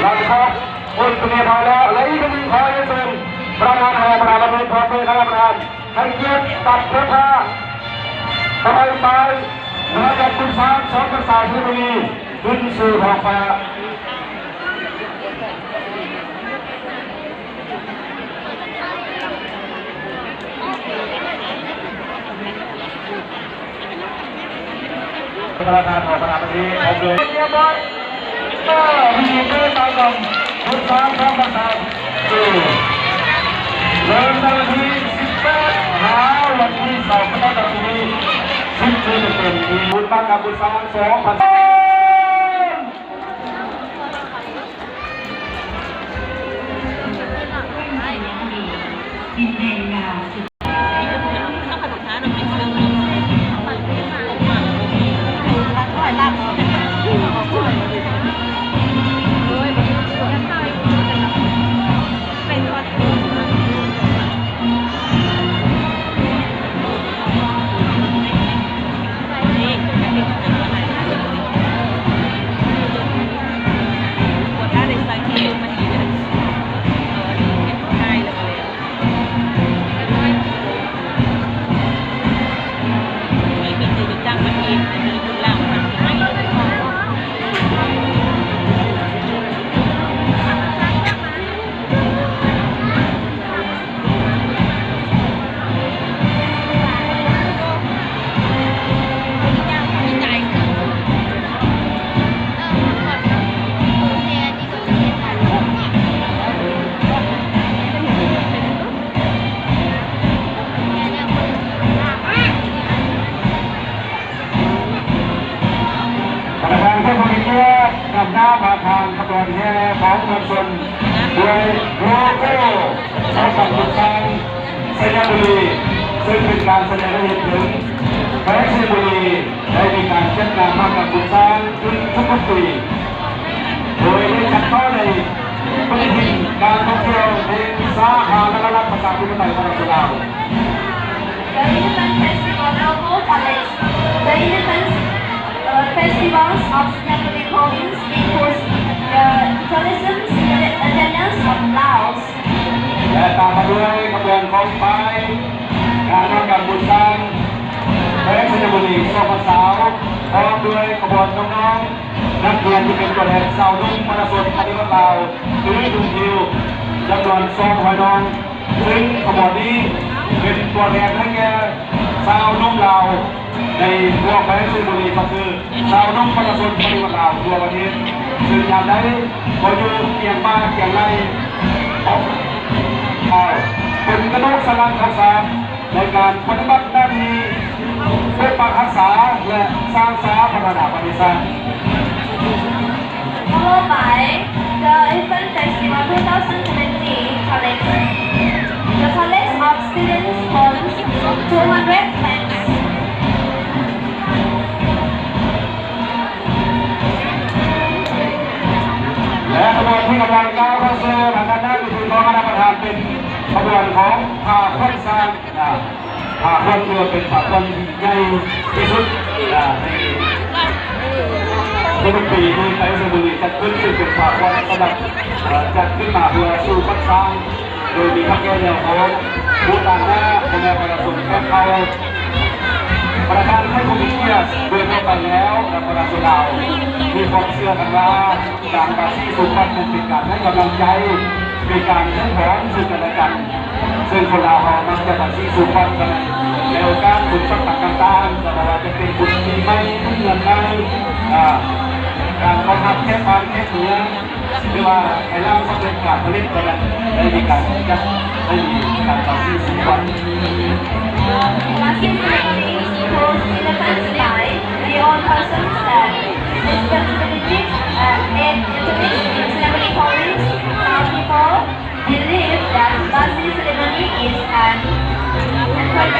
ຫຼັງຈາກຄົບອົນເປຍໄປແລ້ວ ແລະ ອີກໜຶ່ງຂໍຮຽນເຊີນປະທານຫໍປະທານ ປະເພດ ພ້ອມດ້ວຍຄະນະປະທານ ໃຫ້ກຽດຕັດເທພາ ຕະໄບປາຍ ເໜືອກັບບຸນຊ້າງ ສອງພັນຊາວ ໄຊຍະບູລີ ຂຶ້ນສູ່ທ້ອງຟ້າ. ປະທານຂອງຄະນະປະເທດ ພ້ອມດ້ວຍ ຮຽບຮ້ອຍ ເອີ ມີເກີດຕາຍກ່ອນ ບຸນຊ້າງ ສອງພັນຊາວ ເລີ່ມຕັ້ງແຕ່ວັນທີສິບແປດ ຫາວັນທີຊາວ ກໍຕ້ອງມີສິບປີເປັນທີ່ບຸນບ້ານກັບບຸນຊ້າງ ສອງພັນ ປະທານເຈົ້າພະເຈົ້າ ນຳໜ້າປະທານຂະບວນແຫ່ຂອງມວນຊົນ ດ້ວຍໂລໂກ້ຂອງບັນດາຊ້າງໄຊຍະບູລີ ເຊິ່ງເປັນການສະແດງໃຫ້ເຫັນເຖິງແຂວງໄຊຍະບູລີ ໄດ້ມີການຈັດງານມະຫະກຳບຸນຊ້າງຂຶ້ນທຸກໆປີ ໂດຍໄດ້ຈັດຕໍ່ໃນປະຕິທິນການທ່ອງທ່ຽວແຫ່ງສາທາລະນະລັດ ປະຊາທິປະໄຕ ປະຊາຊົນລາວ. The Elephant Festival Logo College. The Elephant, uh, Festivals of Sinyaluri Province includes the tourism attendance of Laos. ແລະ ຕາມມາດ້ວຍຂະບວນກອງໄຟ ງານມະຫະກຳບຸນຊ້າງແຂວງໄຊຍະບູລີ ສອງພັນຊາວ ພ້ອມດ້ວຍຂະບວນນ້ອງໆ ນັກຮຽນທີ່ເປັນຕົວແທນຊາວໜຸ່ມປະຊາຊົນປະຕິວັດລາວ ຫຼື ໜຸ່ມທິວ ຈຳນວນສອງຮ້ອຍນ້ອງ ຊຶ່ງຂະບວນນີ້ເປັນຕົວແທນໃຫ້ແກ່ຊາວໜຸ່ມລາວ ໃນທົ່ວແຂວງໄຊຍະບູລີ ກໍຄືຊາວໜຸ່ມປະຊາຊົນປະຕິວັດລາວທົ່ວປະເທດ ຊຶ່ງຍາມໃດກໍຢູ່ຄຽງບ່າຄຽງໄຫຼ່ ເປັນກະດູກສັນຫຼັງຂອງຊາດ ໃນການປະຕິບັດໜ້າທີ່ປົກປັກຮັກສາ ແລະ ສ້າງສາພັດທະນາປະເທດຊາດ. Followed by the Elephant Festival two thousand twenty College. The college of students forms two hundred fans. ແລະ ຂະບວນທີ່ກຳລັງກ້າວເຂົ້າສູ່ທາງດ້ານໜ້າເວທີຂອງຄະນະປະທານ ເປັນຂະບວນຂອງພາຂວັນຊ້າງ ອ່າ ພາຂວັນຖືວ່າເປັນພາຂວັນທີ່ໃຫຍ່ທີ່ສຸດ ອ່າ ໃນທຸກໆປີທີ່ໄປໄຊຍະບູລີຈັດຂຶ້ນ ຊຶ່ງເປັນພາຂວັນສຳລັບ ເອີ ຈັດຂຶ້ນມາເພື່ອສູ່ຂວັນຊ້າງ ໂດຍມີທັງແກ່ແນວຂອງຜູ້ຕາງໜ້າ ພໍ່ແມ່ປະຊາຊົນແຂກເຂົ້າ ປະທານໃຫ້ຜູ້ມີກຽດ ໂດຍທົ່ວໄປແລ້ວ ແລະ ປະຊາຊົນລາວ ມີຄວາມເຊື່ອກັນວ່າ ການປາສີສູ່ຂວັນນັ້ນເປັນການໃຫ້ກຳລັງໃຈ ເປັນການໃຫ້ພອນເຊິ່ງກັນແລະກັນ ເຊິ່ງຄົນລາວເຮົາມັກຈະປາສີສູ່ຂວັນກັນ ໃນໂອກາດບຸນສັກຕ່າງໆ ກໍບໍ່ວ່າຈະເປັນບຸນປີໃໝ່ ບຸນເຮືອນໃໝ່ ອ່າ ການຕ້ອນຮັບແຂກບ້ານແຂກເມືອງ ຫຼືວ່າໃຫ້ລາວສຳເລັດການຜະລິດກໍໄດ້ ໄດ້ມີການຈັດ ໄດ້ມີການປາສີສູ່ຂວັນ. Passing ceremony is called elephant by the old persons that responsibility and ethnic ceremony holdings now people believe that passing ceremony is an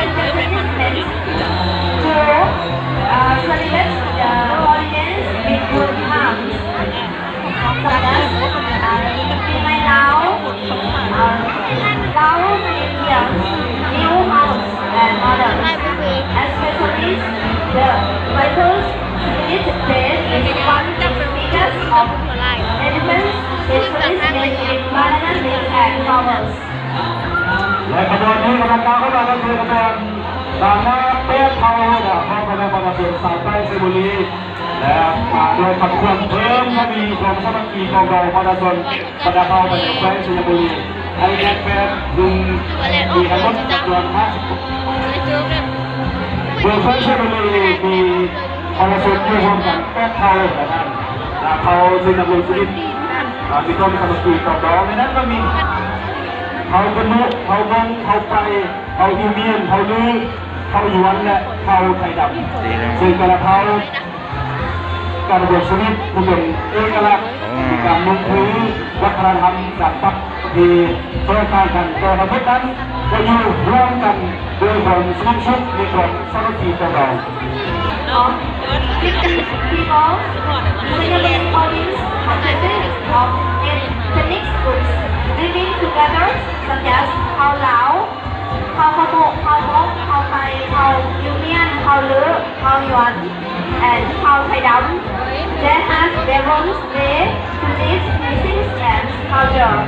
encouragement to, uh, celebrate the holidays with good arms. Such as, uh, Pi Mai Lao, uh, Lao Indians, New House, and others. Especially the Bible spirit faith is one of the biggest of elephants Its tourist made in banana leaves and flowers. ແລະ ຂະບວນນີ້ກຳລັງກ້າວເຂົ້າມາ ກໍຄືຂະບວນຕາມໜ້າແປດເຜົ່າຂອງພໍ່ແມ່ປະຊາຊົນຊາວໃຕ້ໄຊຍະບູລີ ແລະ ມາດ້ວຍຄຳຂວັນເພີ່ມທະວີຄວາມສາມັກຄີປອງດອງຂອງປະຊາຊົນ ບັນດາເຜົ່າພາຍໃນແຂວງໄຊຍະບູລີ ໃຫ້ແໜ້ນແຟ້ນ ຊຶ່ງມີທັງໝົດຈຳນວນຫ້າສິບ ເມືອງແຂວງໄຊຍະບູລີມີປະຊາຊົນຢູ່ຮ່ວມກັນແປດເຜົ່າ ແລະ ເຜົ່າ ເຜົ່າທີ່ດຳລົງຊີວິດ ມີຄວາມສາມັກຄີປອງດອງ. ໃນນັ້ນກໍມີເຜົ່າກະໂນະ, ເຜົ່າມົ້ງ, ເຜົ່າໄປ, ເຜົ່າອິວມຽນ, ເຜົ່າລື, ເຜົ່າຢວນ ແລະ ເຜົ່າໄທດຳ ຊຶ່ງແຕ່ລະເຜົ່າ ການດຳລົງຊີວິດທີ່ເປັນເອກະລັກ ການນຸ່ງຜື ວັດທະນະທຳ ການປັກເພ ແຕກຕ່າງກັນ ແຕ່ທັງໝົດນັ້ນກໍຢູ່ຮ່ວມກັນດ້ວຍຄວາມສະຫງົບສຸກ ມີຄວາມສາມັກຄີປອງດອງ. Of different people, Singaporean province consisted of ethnic groups living together, such as ເຜົ່າລາວ, ເຜົ່າຂະໂມະ, ເຜົ່າມົ້ງ, ເຜົ່າໄປ, ເຜົ່າອິວມຽນ, ເຜົ່າລື, ເຜົ່າຢວນ and ເຜົ່າໄທດຳ. They have their own way to live, cuisines and culture.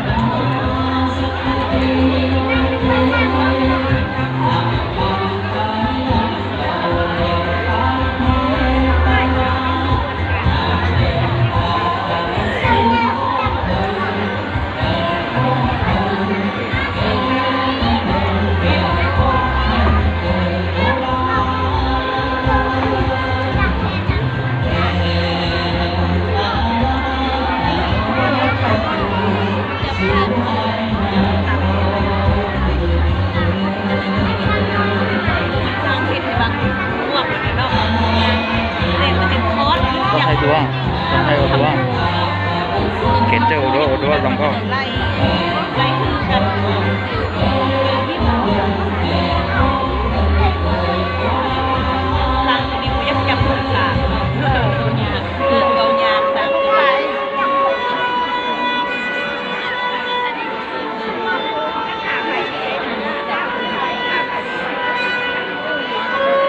ໃຫ້ຕົວ ໃຫ້ຕົວ ເກເຈີໂອໂດ ໂອໂດ ສອງ ພໍ່.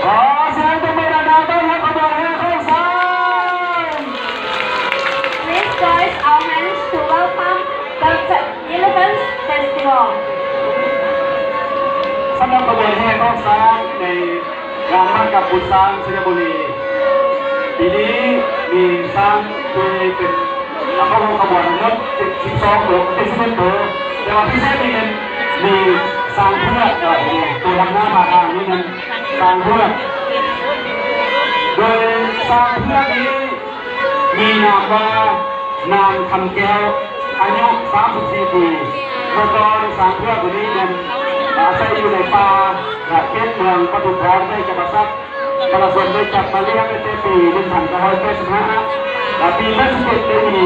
ຂໍສຽງຕົບມືດັງໆ ຕ້ອນຮັບຂະບວນແຫ່ຂອງຊ້າງ. Please join our hands to welcome the Elephant Festival. ສຳລັບຂະບວນແຫ່ຂອງຊ້າງໃນ ງານມະຫະກຳບຸນຊ້າງໄຊຍະບູລີ ປີນີ້ມີຊ້າງທີ່ເປັນເຈົ້າຂອງຂະບວນທັງໝົດເຈັດສິບສອງໂຕ ເຈັດສິບເອັດໂຕ ແຕ່ວ່າພິເສດນີ້ແມ່ນມີຊ້າງເຜືອກ ໂຕນຳໜ້າພາທາງນີ້ແມ່ນຊ້າງເຜືອກ ໂດຍຊ້າງເຜືອກນີ້ ມີນາມວ່ານາງຄຳແກ້ວ ອາຍຸສາມສິບສີ່ປີ. ເມື່ອກ່ອນຊ້າງເຜືອກໂຕນີ້ແມ່ນອາໄສຢູ່ໃນປ່າ ເຂດເມືອງປະທຸມພອນ ແຂວງຈຳປາສັກ. ປະຊາຊົນໄດ້ຈັບມາລ້ຽງຕັ້ງແຕ່ປີໜຶ່ງພັນເກົ້າຮ້ອຍແປດສິບຫ້າ ແລະ ປີຫ້າສິບເຈັດໄດ້ມີ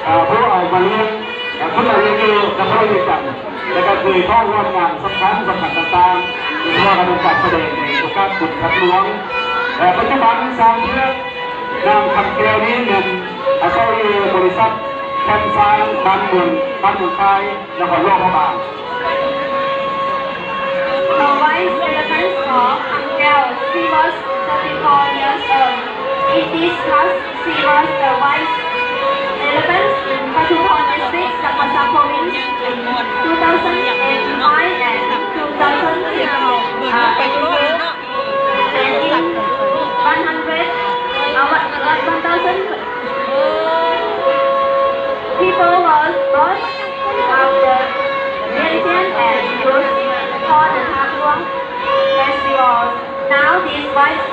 ເອີ ຜູ້ເອົາມາລ້ຽງ ແລະ ເອົາມາລ້ຽງຢູ່ນະຄອນຫຼວງວຽງຈັນ ແລະ ກໍເຄີຍເຂົ້າຮ່ວມງານສຳຄັນໆຕ່າງໆ ໂດຍສະເພາະກໍເປັນການສະແດງໃນໂອກາດບຸນທາດຫຼວງ. ແລະ ປັດຈຸບັນຊ້າງເຜືອກ ນາງຄຳແກ້ວນີ້ແມ່ນອາໄສຢູ່ບໍລິສັດແຄມຊ້າງບ້ານເມືອງ ບ້ານເມືອງຄ້າຍ ນະຄອນຫຼວງພະບາງ. The white elephant called Khamkyaew, she was thirty-four years old. In this past, she was the white elephant in Pathumthon District, Champasak Province in two thousand five and two thousand six. Uh, and in one hundred, uh, one, one thousand people was brought after Vientiane and Yush for the Thakluang festival. Now this white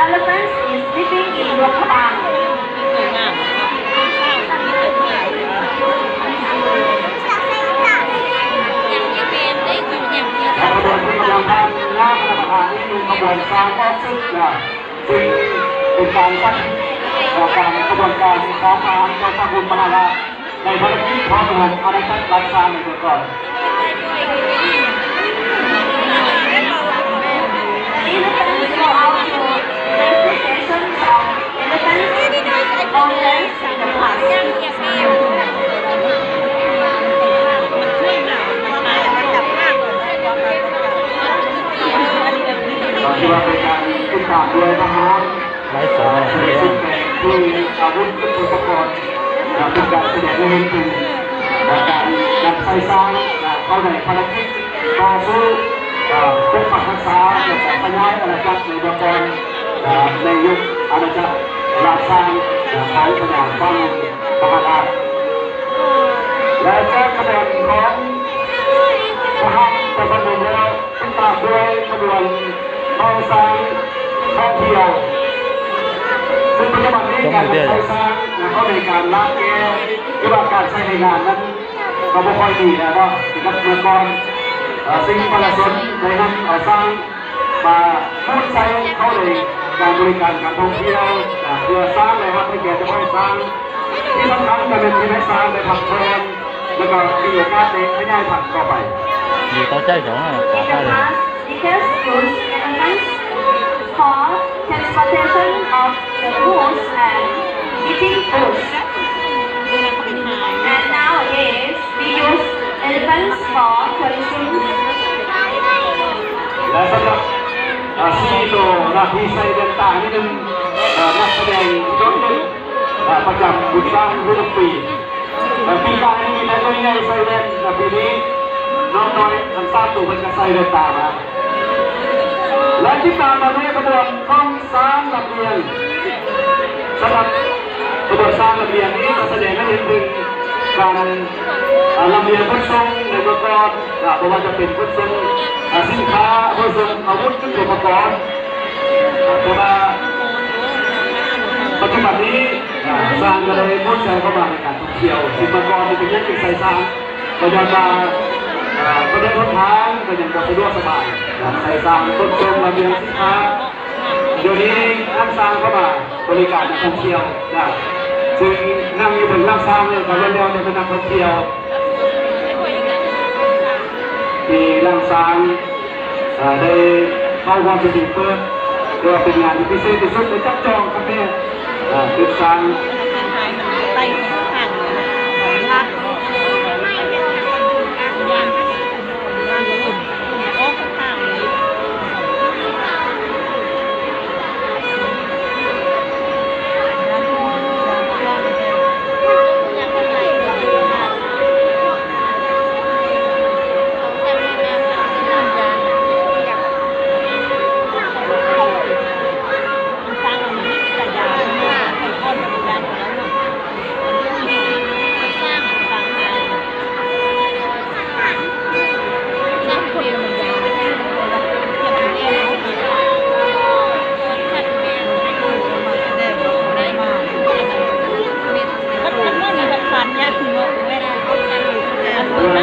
elephant is living in Luang Prabang. ແລະຂະບວນທີ່ກຳລັງຜ່ານໜ້າຄະນະປະທານນີ້ ແມ່ນຂະບວນຊ້າງອອກສຶກນະ ຊຶ່ງເປັນການຈັດ ເອີ ການຂະບວນການຂອງທະຫານກອງທັບອົງຄະນະລາດ ໃນພາລະກິດຄອບງຳອານາຈັກລັດຊາງໃນເມື່ອກ່ອນ. The elephants go out to representation of elephants, mountains, ກໍຖືວ່າເປັນການຕິດຕາມດ້ວຍທະຫານ ໄລຟອນ ເອີ ທີ່ມີອາວຸດຍຸດໂທປະກອນ ເປັນການສະແດງໃຫ້ເຫັນເຖິງການນຳໃຊ້ຊ້າງເຂົ້າໃນພາລະກິດຕໍ່ສູ້ປົກປັກຮັກສາ ແລະ ຂະຫຍາຍອານາຈັກໃນເມືອງກ່ອນ ໃນຍຸກອານາຈັກລາຊາງຂອງພະຍາຟ້າວງມະຫາລາດ ແລະ ຈາກຂະບວນຂອງທະຫານປະຈຳເມືອງແລ້ວ ຕິດຕາມດ້ວຍຂະບວນເຜົ່າຊ້າງທ່ອງທ່ຽວ ຊຶ່ງປັດຈຸບັນນີ້ການນຳໃຊ້ຊ້າງເຂົ້າໃນການລາກແກ່ ຫຼືວ່າການໃຊ້ແຮງງານນັ້ນກໍບໍ່ຄ່ອຍມີແລ້ວເນາະ ຄືກັບເມື່ອກ່ອນ ເຊິ່ງປະຊາຊົນໄດ້ນຳເອົາຊ້າງມາປູດໃຊ້ເຂົ້າໃນການບໍລິການການທ່ອງທ່ຽວ ເພື່ອສ້າງລາຍຮັບໃຫ້ແກ່ເຈົ້າຂອງຊ້າງ ທີ່ສຳຄັນກໍແມ່ນເຮັດໃຫ້ຊ້າງໄດ້ພັກຜ່ອນ ແລ້ວກໍມີໂອກາດໄດ້ຂະຫຍາຍພັນຕໍ່ໄປ. Because use elephants for transportation of the goods and eating goods. And nowadays, we use elephants for tourism. ແລະ ສຳລັບ ອາ ສີ່ໂຕ ໜ້າທີ່ໃສ່ແວ່ນຕານີ້ ເປັນ ເອີ ນັກສະແດງໂດດເດັ່ນ ອາ ປະຈຳບຸນຊ້າງທຸກໆປີ. ແລະ ປີກາຍນີ້ມີແຕ່ໜ່ວຍໃຫຍ່ໃສ່ແວ່ນ ແລະ ປີນີ້ນ້ອງນ້ອຍທັງສາມໂຕເພິ່ນກໍໃສ່ແວ່ນຕາມາ. ແລະ ຕິດຕາມມາດ້ວຍຂະບວນຂອງຊ້າງລຳລຽງ. ສຳລັບຂະບວນຊ້າງລຳລຽງນີ້ກໍສະແດງໃຫ້ເຫັນເຖິງການ ອາ ລຳລຽງຂົນສົ່ງໃນເມື່ອກ່ອນ ອາ ບໍ່ວ່າຈະເປັນຂົນສົ່ງ ອາ ສິນຄ້າ, ຂົນສົ່ງອາວຸດຍຸດໂທປະກອນ. ແຕ່ວ່າປັດຈຸບັນນີ້ ອາ ຊ້າງກໍໄດ້ໝູນໃສ່ເຂົ້າມາໃນການທ່ອງທ່ຽວ ຊຶ່ງເມື່ອກ່ອນນີ້ເປັນຫຍັງຈຶ່ງໃສ່ຊ້າງ ກໍຍ້ອນວ່າ ອາ ຖະໜົນຫົນທາງກໍຍັງບໍ່ສະດວກສະບາຍ ການໃຊ້ຊ້າງຂົນສົ່ງລຳລຽງສິນຄ້າ. ດຽວນີ້ນຳຊ້າງເຂົ້າມາບໍລິການນັກທ່ອງທ່ຽວ ຊຶ່ງນັ່ງຢູ່ເບື້ອງຫຼັງຊ້າງນີ້ກໍລ້ວນແລ້ວແຕ່ເປັນນັກທ່ອງທ່ຽວ ທີ່ຫຼັງຊ້າງ ເອີ ໄດ້ເຂົ້າຮ່ວມພິທີເປີດ ຖືວ່າເປັນງານທີ່ພິເສດທີ່ສຸດ ໄດ້ຈັບຈອງຄັກແນ່ ເອີ ຄືຊ້າງ.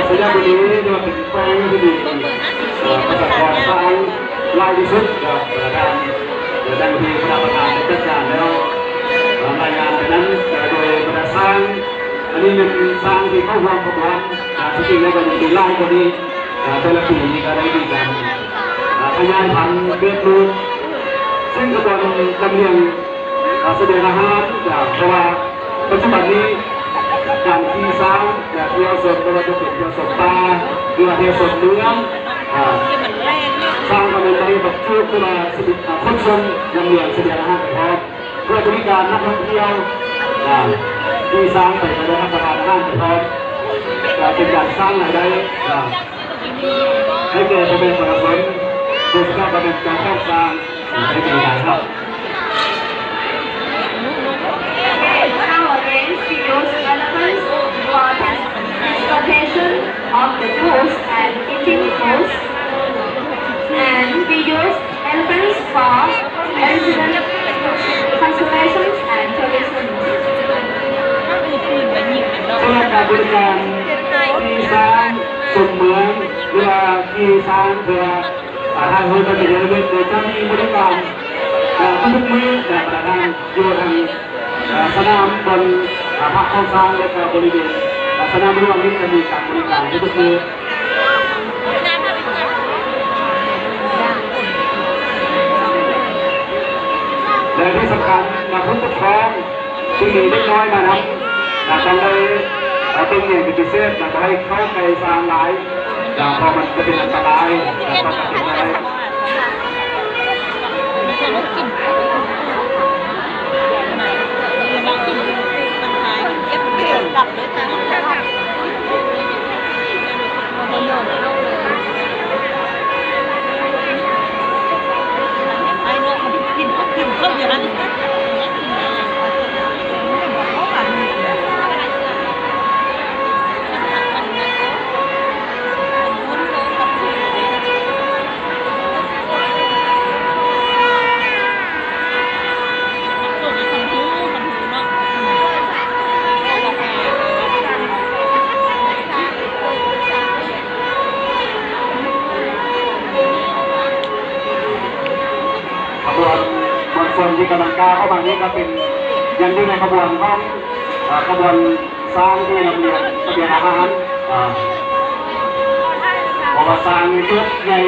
ສະຍາມມື້ນີ້ຖືວ່າເປັນແຂວງທີ່ມີ ເອີ ປະຊາກອນຊ້າງຫຼາຍທີ່ສຸດ ກໍ ເອີ ດັ່ງ ເອີ ດັ່ງທີ່ຄະນະປະທານໄດ້ຈັດງານແລ້ວ ເອີ ລາຍງານໄປນັ້ນ ເອີ ໂດຍບັນດາຊ້າງ ອັນນີ້ແມ່ນຊ້າງທີ່ເຂົ້າຮ່ວມຂະບວນ ແຕ່ທີ່ຈິງແລ້ວກໍຍັງມີຫຼາຍກວ່ານີ້ ເອີ ແຕ່ລະປີນີ້ກໍໄດ້ມີການ ເອີ ຂະຫຍາຍພັນເກີດລູກ ຊຶ່ງຂະບວນລຳລຽງ ເອີ ສະແດງອາຫານ ເພາະວ່າປັດຈຸບັນນີ້ການຂີ່ຊ້າງ ແລະ ທ່ຽວຊົມ ບໍ່ວ່າຈະເປັນທ່ຽວຊົມປ່າ ຫຼືວ່າທ່ຽວຊົມເມືອງ ເອີ ຊ້າງກໍແມ່ນໄດ້ບັນຈຸ ຄືວ່າ ເອີ ຂົນສົ່ງລຳລຽງສະແດງອາຫານໄປພ້ອມ ເພື່ອບໍລິການນັກທ່ອງທ່ຽວ ອາ ທີ່ຊ້າງໄປໄດ້ຮັບປະທານອາຫານໄປພ້ອມ ກໍເປັນການສ້າງລາຍໄດ້ ອາ ໃຫ້ແກ່ພໍ່ແມ່ປະຊາຊົນ ໂດຍສະເພາະກໍແມ່ນເຈົ້າຂອງຊ້າງ ໃຫ້ມີລາຍຮັບ. Nowadays, we use elephants for transportation of the goods and eating goods, and we use elephants for resident conservation and tourism. ສຳລັບການບໍລິການຂີ່ຊ້າງຊົມເມືອງ ຫຼືວ່າຂີ່ຊ້າງເພື່ອ ອາ ຖ່າຍຮູບໄປເປັນທີ່ລະລຶກ ໂດຍຈະມີບໍລິການ ເອີ ທຸກໆມື້ ແລະ ປະທານຢູ່ທາງ ເອີ ສະໜາມບ່ອນ ອາ ພັກຂອງຊ້າງ ແລະ ກໍບໍລິເວນ ອາ ສະໜາມຫຼວງນີ້ຈະມີການບໍລິການຢູ່ທຸກມື້ ແລະ ທີ່ສຳຄັນ ນຳຜູ້ປົກຄອງ ທີ່ມີເດັກນ້ອຍມານຳ ນະ ຕ້ອງໄດ້ ເອີ ເບິ່ງແຍງເປັນພິເສດ ນະ ບໍ່ໃຫ້ເຂົ້າໃກ້ຊ້າງຫຼາຍ ນະ ເພາະມັນຈະເປັນອັນຕະລາຍ ນະ ຕໍ່ການເປັນໄດ້. ກຳລັງກ້າວເຂົ້າມານີ້ກໍເປັນ ຍັງຢູ່ໃນຂະບວນຂອງ ເອີ ຂະບວນຊ້າງທີ່ລຳລຽງສະບຽງອາຫານ ເອີ ເພາະວ່າຊ້າງຈົບໃຫຍ່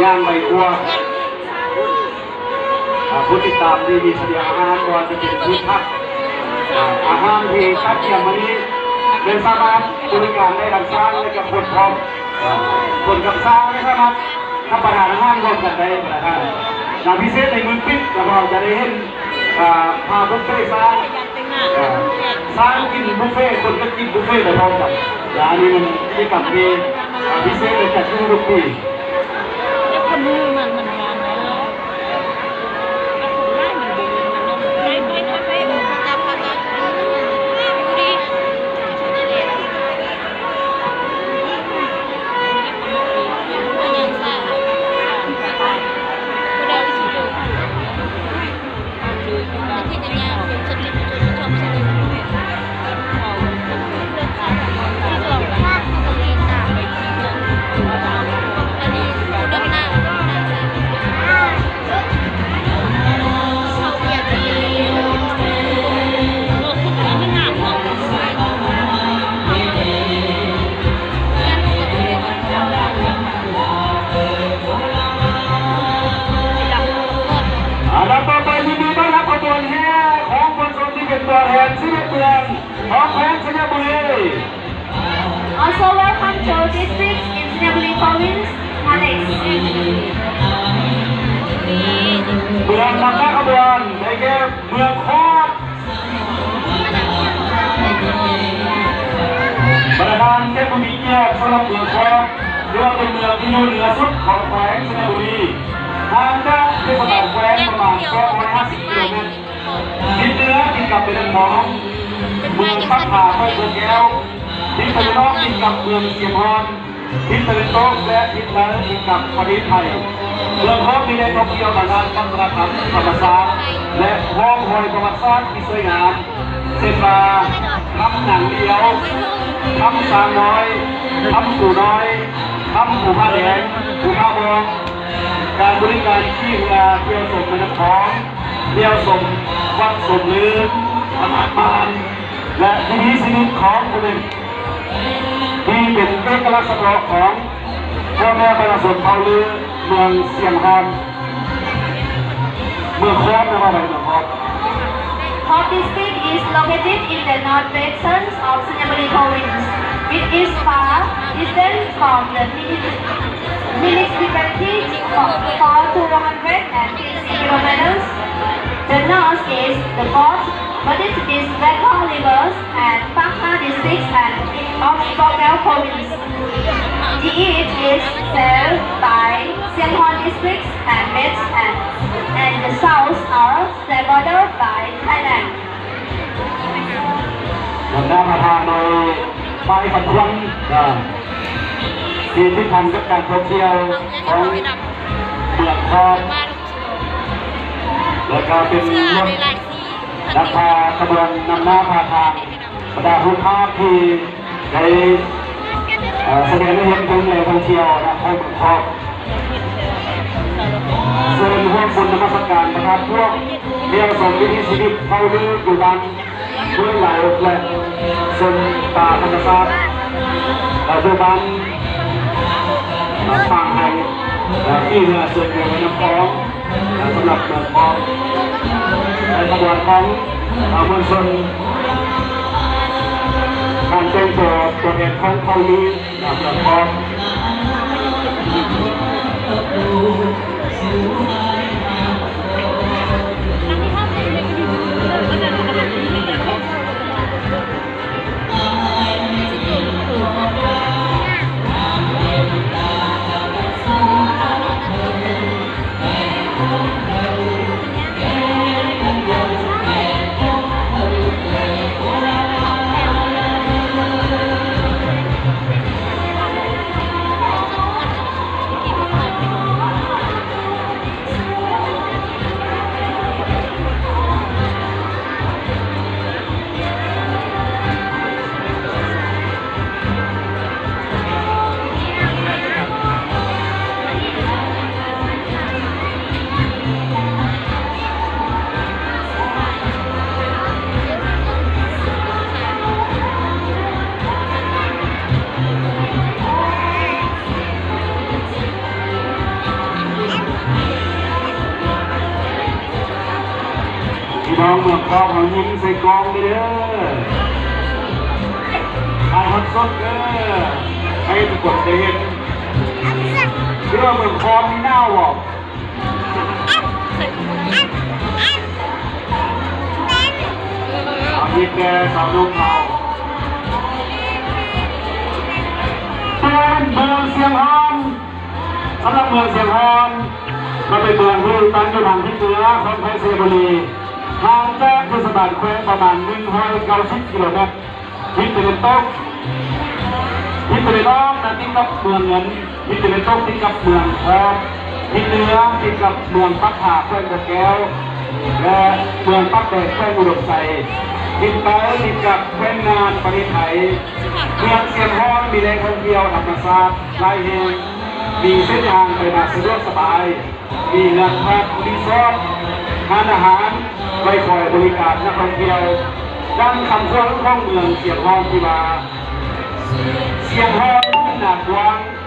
ຍ່າງໄວກວ່າ ເອີ ຜູ້ຕິດຕາມທີ່ມີສະບຽງອາຫານ ບໍ່ວ່າຈະເປັນພືດຜັກ ເອີ ອາຫານທີ່ຕັດຕຽມມານີ້ ແມ່ນສາມາດບໍລິການໄດ້ທັງຊ້າງ ແລະ ກັບຄົນພ້ອມ ເອີ ຄົນກັບຊ້າງນີ້ສາມາດ ຮັບປະທານອາຫານຮ່ວມກັນໄດ້ ທ່ານປະທານ. ງານພິເສດໃນມື້ປິດ ລະເຮົາຈະໄດ້ເຫັນ ອ່າ ພາບຸບເຟຊ້າງ ເອີ ຊ້າງກິນບຸບເຟ ຄົນກໍກິນບຸບເຟໄປພ້ອມກັນ. ລະອັນນີ້ມັນກິດຈະກຳທີ່ ອ່າ ພິເສດ ໄດ້ຈັດຂຶ້ນທຸກປີ. ອັນດັບຕໍ່ໄປ ຍິນດີຕ້ອນຮັບຂະບວນແຫ່ຂອງມວນຊົນທີ່ເປັນຕົວແທນສິບເອັດເມືອງຂອງແຂວງໄຊຍະບູລີ. Also welcome to districts in Xayaburi province, Maleis. ເມືອງນຳໜ້າຂະບວນໄດ້ແກ່ເມືອງຄອບ. ປະທານ ແຂກຜູ້ມີກຽດ, ສຳລັບເມືອງຄອບ ຖືວ່າເປັນເມືອງທີ່ຢູ່ເໜືອສຸດຂອງແຂວງໄຊຍະບູລີ, ຫ່າງຈາກເທດສະບານແຂວງປະມານສອງຮ້ອຍຫ້າສິບກິໂລແມັດ. ທິດເໜືອຕິດກັບແມ່ນ້ຳຂອງ, ເມືອງປາກຜາ ແຂວງບໍ່ແກ້ວ, ທິດຕາເວັນອອກຕິດກັບເມືອງຊຽງຮ່ອນ, ທິດຕາເວັນຕົກ ແລະ ທິດໃຕ້ຕິດກັບປະເທດໄທ. ເມືອງຄອບມີແຫຼ່ງທ່ອງທ່ຽວທາງດ້ານວັດທະນະທຳ, ທຳມະຊາດ ແລະ ຮ່ອງຮອຍປະຫວັດສາດທີ່ສວຍງາມ ເຊັ່ນວ່າ ຖ້ຳນາງດຽວ, ຖ້ຳຊ້າງນ້ອຍ, ຖ້ຳປູນ້ອຍ, ຖ້ຳພູຜາແດງ, ພູຜາບອກ, ການບໍລິການຂີ່ເຮືອທ່ຽວຊົມແມ່ນ້ຳຂອງ, ທ່ຽວຊົມວັດສົມລື, ຕະຫຼາດບ້ານ ແລະ ວິຖີຊີວິດຂອງຜູ້ເປັນ ທີ່ເປັນເອກະລັກສະເພາະຂອງພໍ່ແມ່ປະຊາຊົນເຜົ່າລືເມືອງຊຽງຮ່ອນ ເມືອງຄອບ ນະຄອນເມືອງຄອບ. Kop district is located in the northwestern of Xayaburi province, which is far distant from the muni-, municipality for two hundred and fifty kilometers. The north is the Kop, but it is Wekha Rivers and Pakha district and of Bawkaw province. The east is served by Siangkhon district and Met and, and the south are the border by Thailand. ນຳໜ້າພາທາງໂດຍປ້າຍຄຳຂວັນ ທີ່ຕິດພັນກັບການທ່ອງທ່ຽວຂອງເມືອງຄອບ ແລະ ກະເປັນລົດນຳພາຂະບວນນຳໜ້າພາທາງ ບັນດາຮູບພາບທີ່ ໄດ້ ເອີ ສະແດງໃຫ້ເຫັນເຖິງແຫຼ່ງທ່ອງທ່ຽວນະຄອນເມືອງຄອບ. ເຊີນຮ່ວມບຸນນະມັດສະການພະທາດພວກ, ທ່ຽວຊົມວິຖີຊີວິດເຜົ່າລືຢູ່ບ້ານຫ້ວຍລາວ ແລະ ຊົມປ່າທຳມະຊາດ ແລະ ຢູ່ບ້ານ ເອີ ປາງໄຮ ແລະ ທີ່ເຮືອເຊີນຢູ່ແມ່ນ້ຳຂອງ. ສຳລັບເມືອງຄອບ ໃນຂະບວນຂອງ ເອີ ມວນຊົນ ການແຕ່ງຕົວຕົວແທນຂອງເຜົ່າລື ເມືອງຄອບ. ພີ່ນ້ອງເມືອງຄອນເຮົາຍິ້ມໃສ່ກ້ອງເດີ ຖ່າຍທອດສົດເດີ ໃຫ້ທຸກຄົນໄດ້ເຫັນ ພີ່ນ້ອງເມືອງຄອນມີໜາວບໍ່? ເອົາ ຍິ້ມແດ່ຊາວໜຸ່ມເຮົາ ເມືອງຊຽງຮອນ. ສຳລັບເມືອງຊຽງຮອນ ກໍເປັນເມືອງທີ່ຕັ້ງຢູ່ທາງທິດເໜືອຂອງແຂວງໄຊຍະບູລີ ຫ່າງຈາກເທດສະບານແຂວງປະມານໜຶ່ງຮ້ອຍເກົ້າສິບກິໂລແມັດ. ທິດຕາເວັນຕົກ ທິດຕາເວັນອອກນະຕິດກັບເມືອງເງິນ, ທິດຕາເວັນຕົກຕິດກັບເມືອງທອງ, ທິດເໜືອຕິດກັບເມືອງປາກຜາ ແຂວງບໍ່ແກ້ວ ແລະ ເມືອງປາກແດດ ແຂວງອຸດົມໄຊ, ທິດໃຕ້ຕິດກັບແຂວງນ່ານ ປະເທດໄທ. ເມືອງຊຽງຮອນມີແຫຼ່ງທ່ອງທ່ຽວທຳມະຊາດຫຼາຍແຫ່ງ, ມີເສັ້ນທາງໄປມາສະດວກສະບາຍ, ມີເຮືອນພັກ, ຣີສອດ, ຮ້ານອາຫານໄວ້ຄອຍບໍລິການນັກທ່ອງທ່ຽວ. ດັ່ງຄຳຂວັນຂອງເມືອງຊຽງຮອນທີ່ວ່າ ຊຽງຮອນນາກວ້າງ